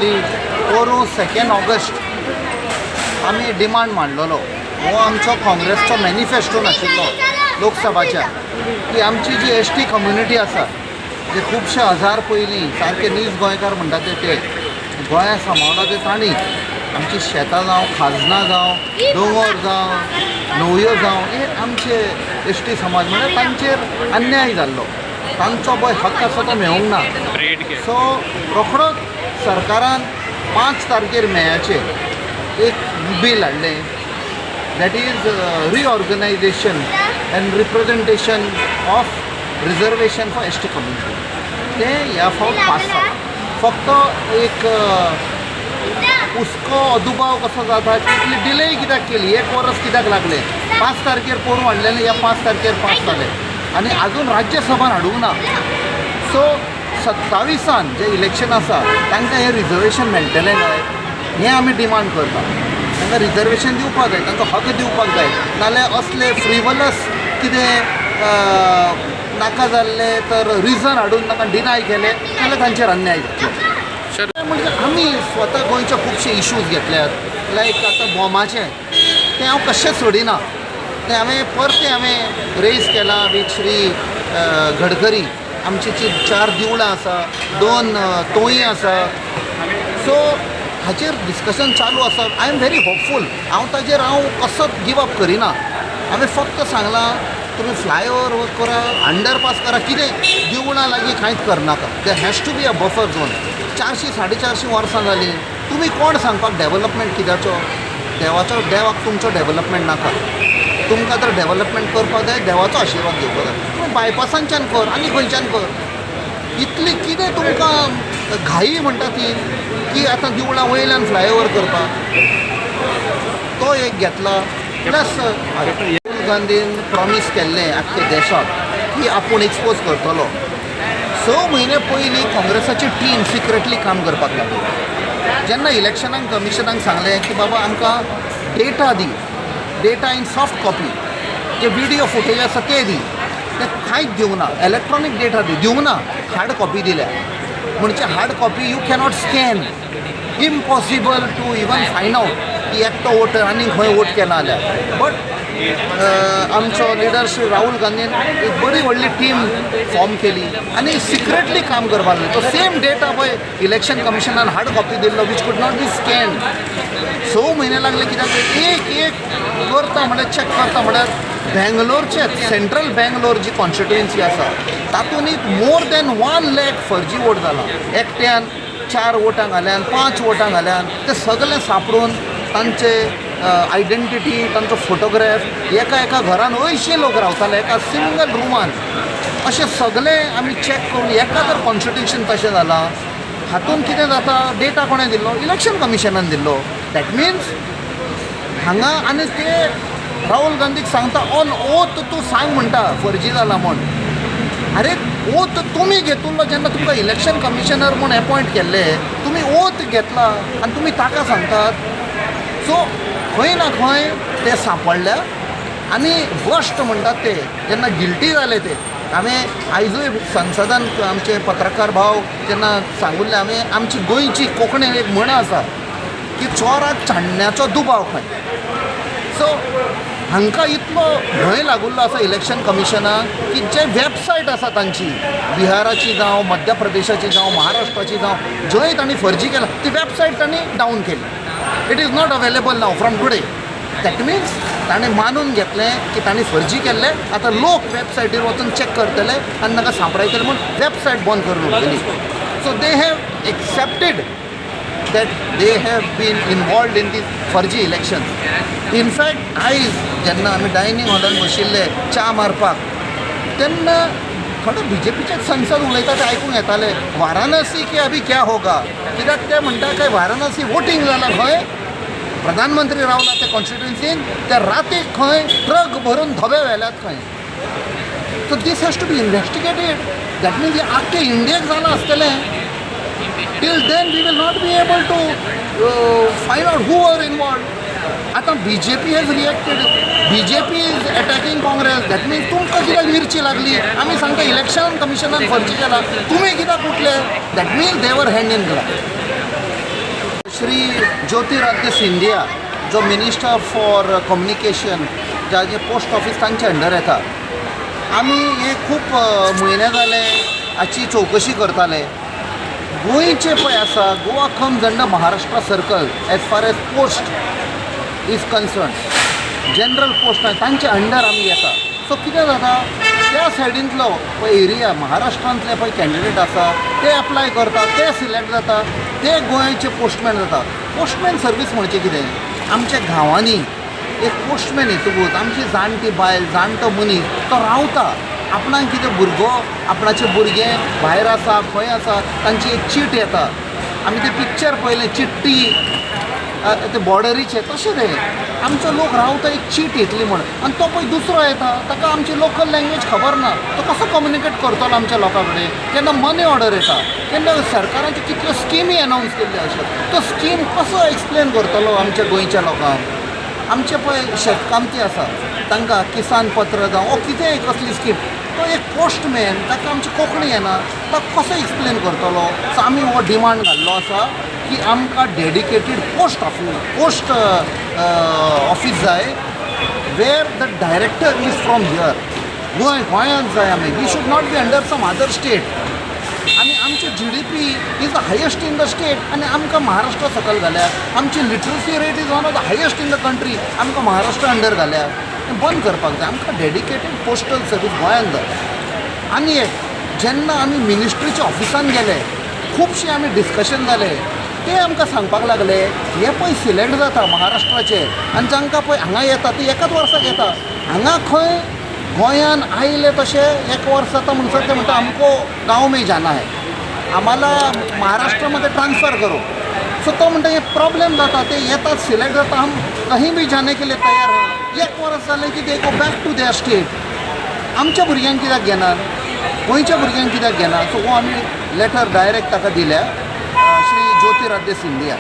Actually पोरूं 2 August आमी demand मांडलेलो. हो आमचो काँग्रेसचो मॅनिफेस्टो नाशिल्लो लोकसभाच्या, की आमची जी एसटी कम्युनिटी आसा, जे खुबशे हजार पयलीं सारके नीज गोंयकार म्हणटा ते, ते गोंया सांबाळटा ते, तांणी आमची शेतां जावं, खाजनां जावं, दोंगर जावं, न्हंयो जावं, हे आमचे एसटी समाज म्हळ्यार तांचेर अन्याय जाल्लो, तांचो पळय हक्क आसा तो मेळूंक ना. सो रोखडोच सरकारान 5 तारखेर मेयाचेर एक बील हाडलें, that is reorganisation and representation of reservation for ST community. तें ह्या फावट पास जालां. फक्त एक हुस्को, दुबाव कसो जाता की इतली डिले कित्याक केली, एक वर्स कित्याक लागलें? 5 तारखेर पोरूं हाडलेलें, ह्या 5 तारखेर पास जालें आनी आजून राज्यसभान हाडूंक ना. सो 27आन जें इलेक्शन आसा, तांकां हें रिजर्वेशन मेळटलें काय, हें आमी डिमांड करता. तांकां रिजर्वेशन दिवपाक जाय, तांकां हक दिवपाक जाय. नाल्यार असले फ्रिवलस कितें नाका जाल्ले तर रिजन हाडून तांकां डिनाय केलें जाल्यार तांचेर अन्याय जातलो. म्हणजे आमी स्वता गोंयचे खुबशे इश्यूज घेतल्यात, लायक आतां बॉमाचें, तें हांव कशेंच सोडिना. तें हांवें परतें हांवें रेज केलां वीथ श्री गडकरी. आमची जी चार देवळां आसा, दोन तोयी आसा, सो हाचेर डिस्कशन चालू आसा. I am very hopeful. हांव ताजेर हांव कसोच गिव अप करिना. हांवें फक्त सांगलां, तुमी फ्लायओवर करा, अंडरपास करा, कितें, देवळां लागीं कांयच करनाका. There has to be a buffer zone. 400 450 वर्सां जालीं. तुमी कोण सांगपाक डेवलपमेंट कित्याचो? देवाचो, देवाक तुमचो डेवलपमेंट नाका. तुमकां जर डेवलपमेंट करपाक जाय, देवाचो आशिर्वाद घेवपाक जाय. तुमी बायपासांच्यान कर आनी खंयच्यान कर. इतली कितें तुमकां घाई म्हणटा ती, की आतां देवळां वयल्यान फ्लायओवर करपाक? तो एक घेतला. प्लस राहुल गांधीन प्रॉमीस केल्लें आख्खे देशाक की आपूण एक्सपोज करतलो. 6 म्हयने पयलीं काँग्रेसाची टीम सिक्रेटली काम करपाक लागली. जेन्ना इलेक्शनाक कमिशनाक सांगलें की बाबा, आमकां data the, data in soft copy, J video footage आसा ते दी, ते कांयच दिवंक ना. इलेक्ट्रॉनीक डेटा दी, दिवंक ना. हार्ड कॉपी दिल्या. म्हणजे hard copy you cannot scan, impossible to even find out की एकटो वोटर आनी खंय वोट केला जाल्यार. बट आमचो लिडर श्री राहुल गांधीन एक बरी व्हडली टीम फॉर्म केली आनी सिक्रेटली काम करपाक लागले. तो सेम डेटा पळय इलेक्शन कमिशनान हार्ड कॉपी दिल्लो, which could not be scan. 6 म्हयने लागले कित्याक? एक एक करता म्हळ्यार, चॅक करता म्हळ्यार, बेंगलोरचे, सेंट्रल बेंगलोर जी कॉन्स्टिट्युएन्सी आसा, तातूंत एक मोर दॅन 1 लॅक फर्जी वोट जाला. एकट्यान चार वोटां घाल्यान, पांच वोटां घाल्यान. ते सगळे सापडून तांचे आयडेंटिटी, तांचो फोटोग्राफ, एका एका घरान 80 लोक रावताले एका सिंगल रुमान, अशें सगळें आमी चॅक करून एका जर कॉन्स्टिट्युशन तशें जालां. हातूंत कितें जाता, डेटा कोणें दिल्लो? इलेक्शन कमिशनान दिल्लो. That means हांगा आनी ते राहुल गांधीक सांगता, ऑन ओथ तूं सांग म्हणटा फर्जी जाला म्हूण. अरे, ओथ तुमी घेतिल्लो जेन्ना तुमकां इलेक्शन कमिशनर म्हूण एपॉयंट केल्ले. तुमी ओथ घेतला आनी तुमी ताका सांगतात. सो खंय ना खंय ते सांपडल्या. आनी वर्स्ट म्हणटात ते जेन्ना गिल्टी जाले ते, हांवें आयजूय संसदान आमचे पत्रकार भाव जेन्ना सांगुल्ले, हांवें आमची गोंयची कोंकणीन एक म्हण आसा की चोराक चान्न्याचो दुबाव खंय. सो हांकां इतलो भंय लागिल्लो आसा इलेक्शन कमिशनाक की जे वेबसायट आसा तांची, बिहाराची जावं, मध्य प्रदेशाची जावं, महाराष्ट्राची जावं, जंय तांणी फर्जी केला, ती वेबसायट तांणी डावन केली. It is not available now from today. That means ताणें मानून घेतलें की तांणी फर्जी केल्लें. आतां लोक वेबसायटीर वचून चॅक करतले आनी तांकां सांपडायतले म्हूण वेबसायट बंद करून उडयली. So they have accepted that they have been involved in this फर्जी election. In fact आयज जेन्ना आमी डायनींग हॉलान बशिल्ले च्या मारपाक, तेन्ना थोडे बीजेपीचे संसद उलयता ते आयकूंक येताले, "वाराणसी की अभी क्या होगा?" कित्याक ते म्हणटा काय वाराणसी वोटींग जालां खंय, प्रधानमंत्री रावला ते कॉन्स्टिट्युएन्सीन, त्या रातीक खंय ट्रक भरून धवे व्हेल्यात खंय. So this has to be investigated. That means हें आख्खे इंडियेक जालां आसतलें. Till then we will not be able to find out who are involved. आतां BJP has reacted. BJP is attacking Congress. That means तुमकां कित्याक मिरची लागली? आमी सांगता इलेक्शन कमिशनान फर्जी केला, तुमी कित्याक उठले? That means they were hand in glove. Shri Jyotiraditya Scindia जो मिनिस्टर फॉर कम्युनिकेशन, जाचे पोस्ट ऑफिस तांच्या अंडर येता, आमी हे खूब म्हयने जाले हाची चवकशी करताले. गोंयचे पळय आसा, Goa comes under Maharashtra circle as far as post is concern. General post तांचे अंडर आमी येता. सो कितें जाता, त्या सायडींतलो पळय एरिया, महाराष्ट्रांतले पळय कॅन्डिडेट आसा, ते एप्लाय करता, ते सिलेक्ट जाता, ते गोंयचे पोस्टमॅन जाता. पोस्टमॅन सर्वीस म्हणजे कितें? आमच्या गांवांनी एक पोस्टमॅन येतकूच आमची जाणटी बायल, जाणटो मनीस तो रावता. आपणाक कितें भुरगो, आपणाचें भुरगें भायर आसा, खंय आसा, तांची एक चीट येता. आमी तें पिक्चर पळयलें, चिट्टी ते बॉर्डरीचे, तशें तें आमचो लोक रावता, एक चीट येतली म्हण. आनी तो पळय दुसरो येता, ताका आमची लोकल लँग्वेज खबर ना, तो कसो कम्युनिकेट करतलो आमच्या लोकां कडेन? केन्ना मनी ऑर्डर येता, केन्ना सरकाराच्यो कितल्यो स्किमी अनावन्स केल्ल्यो आसात, तो स्कीम कसो एक्सप्लेन करतलो आमच्या गोंयच्या लोकांक? आमचे पळय शेतकामती आसा, तांकां किसान पत्र जावं ओ कितेंय कसली स्कीम, तो एक पोस्टमॅन, ताका आमची कोंकणी येना, तो कसो एक्सप्लेन करतलो? सो आमी हो डिमांड घाल्लो आसा की आमकां dedicated post office जाय, where the director is from here. Goa, गोंयांत जाय आमी. We should not be under some other state. आनी आमची GDP is the highest in the state आनी आमकां महाराष्ट्र सकयल घाल्या. आमची literacy rate is one of the highest in the country, आमकां महाराष्ट्र अंडर घाल्या. हें बंद करपाक जाय. आमकां डेडिकेटेड पोस्टल सर्वीस गोंयांत जाय. आनी एक, जेन्ना आमी मिनिस्ट्रीच्या ऑफिसान गेले, खुबशे आमी डिस्कशन जाले, ते आमकां सांगपाक लागले, हे पळय सिलेक्ट जाता महाराष्ट्राचे आनी जांकां पळय हांगा येता, ते एकाच वर्साक येता. हांगा खंय गोंयान आयले तशे एक वर्स जाता म्हणसर ते म्हणटा, "हमको गांव में जाना है, आम्हाला महाराष्ट्रामध्ये ट्रान्सफर करो." सो तो म्हणटा, हे प्रॉब्लेम जाता. ते येतात, सिलेक्ट जाता, "हम कहीं भी जाने के लिए तैयार है." एक वर्स जालें की they go back to their state. आमच्या भुरग्यांक कित्याक घेनात? गोंयच्या भुरग्यांक कित्याक घेना? सो हो आमी लेटर डायरेक्ट ताका दिल्या, श्री ज्योतिरादित्य सिंधिया.